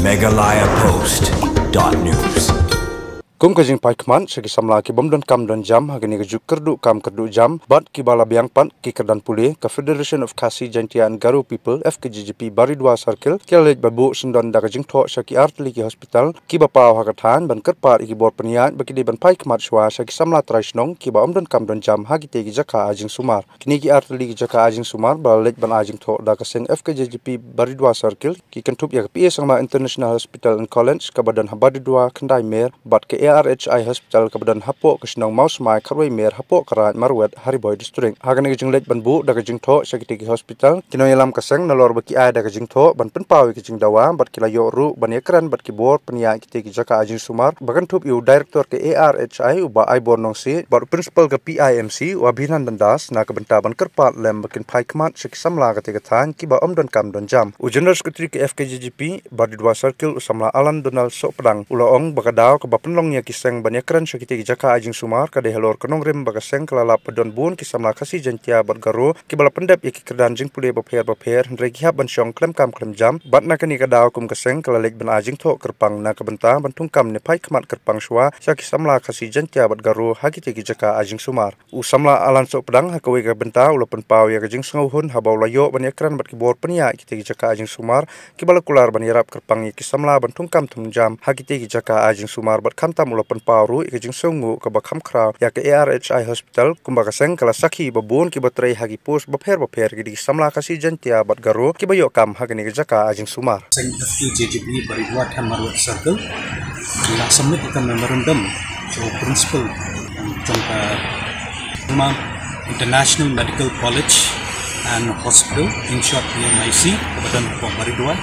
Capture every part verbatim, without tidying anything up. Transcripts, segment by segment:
Meghalaya Post dot news. Kum ka jingpaikhmat sha ki samla ki bym don kam don jam ha kane ka juk kyrduh kam kyrduh jam bad kiba la biang pat ki kyrdan pule, ka Federation of Khasi Jaintia and Garo People, F K J G P, Baridua Circle, ki la leit ban buh syndon da ka jingthoh sha ki artylli ki hospital kiba paw ha ka thaiñ ban kyrpad ïa ki bor pynïaid ba ki dei ban paikhmat shuwa sha ki samla trai shnong kiba ym don kam don jam ha kitei ki jaka ai jingsumar. Kine ki artylli ki jaka ai jingsumar ba la leit ban ai jingthoh da ka seng F K J G P Baridua Circle ki kynthup ïa ka P A Sangma International Hospital and College kaba don ha Baridua khyndai mer bad ka A R H I Hospital kaba don hapoh ka shnong Mawsmai khatwei mer hapoh ka Raid Marwet ha Ri Bhoi District. Ha kane ka jingleit ban buh da ka jingthoh sha kitei ki hospital, ki nongïalam ka seng nalor ba ki ai da ka jingthoh ban pynpaw ïa ka jingdawa bad ki la ïoh ruh ban ïakren bad ki bor pynïaid kitei ki jaka ai jingsumar ba kynthup ïa u Director ka A R H I u Bah Aibor Nongsiej bad u Principal ka P I M C u Abhinandan Das na ka bynta ban kyrpad lem ba kin paikhmat sha ki samla katei ka thaiñ kiba ym don kam don jam. U General Secretary ka F K J G P Baridua Circle u samla Alan Donald Sohpdang u la ong ba ka daw kaba pynlong ïa ki seng ban ïakren sha kitei ki jaka ai jingsumar ka dei halor ka nongrim ba ka seng ka la lap ba don bun ki samla Khasi Jaintia bad Garo kiba la pyndep ïa ki kyrdan jingpule bapher bapher hynrei ki hap ban shong khlem kam khlem jam bad na kane ka daw kum ka seng ka la leit ban ai jingthoh kyrpang na ka bynta ban thungkam ne paikhmat kyrpang shuwa sha ki samla Khasi Jaintia bad Garo ha kitei ki jaka ai jingsumar. U samla Alan Sohpdang ha kawei ka bynta u la pynpaw ïa ka jingsngewhun haba u la ïoh ban ïakren bad ki bor pynïaid kitei ki jaka ai jingsumar kiba la kular ban ïarap kyrpang ïa ki samla ban thungkam thungjam ha kitei ki jaka ai jingsumar bad khamtam u la pynpaw ruh ïa ka jingsngewnguh kaba kham khraw ïa ka A R H I Hospital kumba ka seng ka la sakhi ba bun kiba trei ha ki post bapher bapher ki dei ki samla Khasi Jaintia bad Garo kiba ïoh kam ha kane ka jaka ai jingsumar. Seng F K J G P Baridua Than Marwet Circle ki la submit ïa ka memorandum sha u Principal jong ka International Medical College and Hospital, in short P M I C, kaba don hapoh Baridua.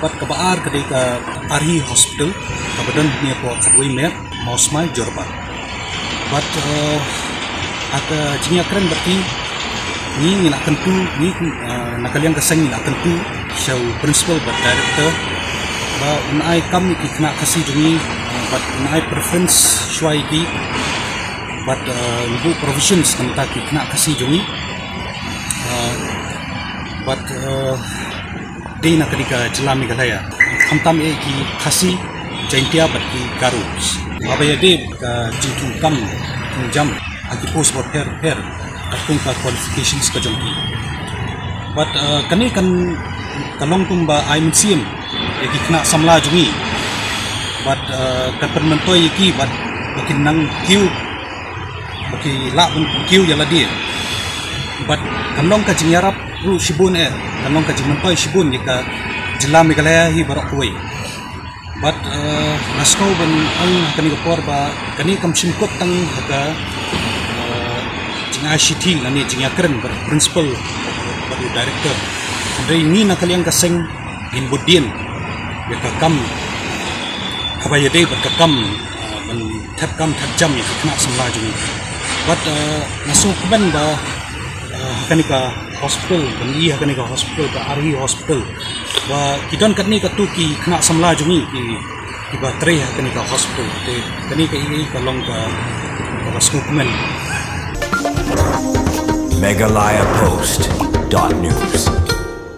Bad kaba ar ka dei ka Arhi Hospital, kaba don hapoh khatwei mer, Mawsmai, Jorabat. Bad, eh, ha ka jingïakren bad ki, ngi ngi la kyntu, ngi, eh, na ka liang ka seng ngi la kyntu sha u Principal bad Director ba un ai kam ïa ki khynnah Khasi jong ngi, eh, bad un ai preference shuwa ïa ki bad, eh, un buh provisions na ka bynta ki khynnah Khasi jong ngi. Eh, bad, eh, dei na ka dei ka jylla Meghalaya. Khamtam eh ki Khasi, Jaintia bad ki Garo. Haba ïadei ka jingthungkam thungjam ha ki post bapher bapher katkum ka qualifications ka jong ki. Bad, eh, kane kan ka long kumba ai mynsiem ïa ki khynnah samla jong ngi. Bad, eh, kan pynmyntoi ïa ki bad ba kin nang kiew ba ki lah ban kiew ïa lade. Bad kan long ka jingïarap ruh shibun eh, kan long ka jingmyntoi shibun ïa ka jylla Meghalaya hi baroh kawei. Bad, eh, nga sngew ban ong ha kane ka por ba kane kam shym kut tang ha ka, eh, jingai shithi lane jingïakren bad u Principal bad u Director. Hynrei ngi na ka liang ka seng ngin bud dien ïa ka kam kaba ïadei bad ka kam, eh, ban thep kam thep jam ïa ka khynnah samla jong ngi. Bad, eh, nga sngewkmen ba, eh, ha kane ka hospital, ban ïohi ha kane ka hospital, ka Arhi Hospital, ba ki don katne katto ki khynnah samla jong ngi ki, kiba trei ha kane ka hospital. Te kane ka ïohi ka long ka, kaba sngewkmen. Meghalaya Post dot news.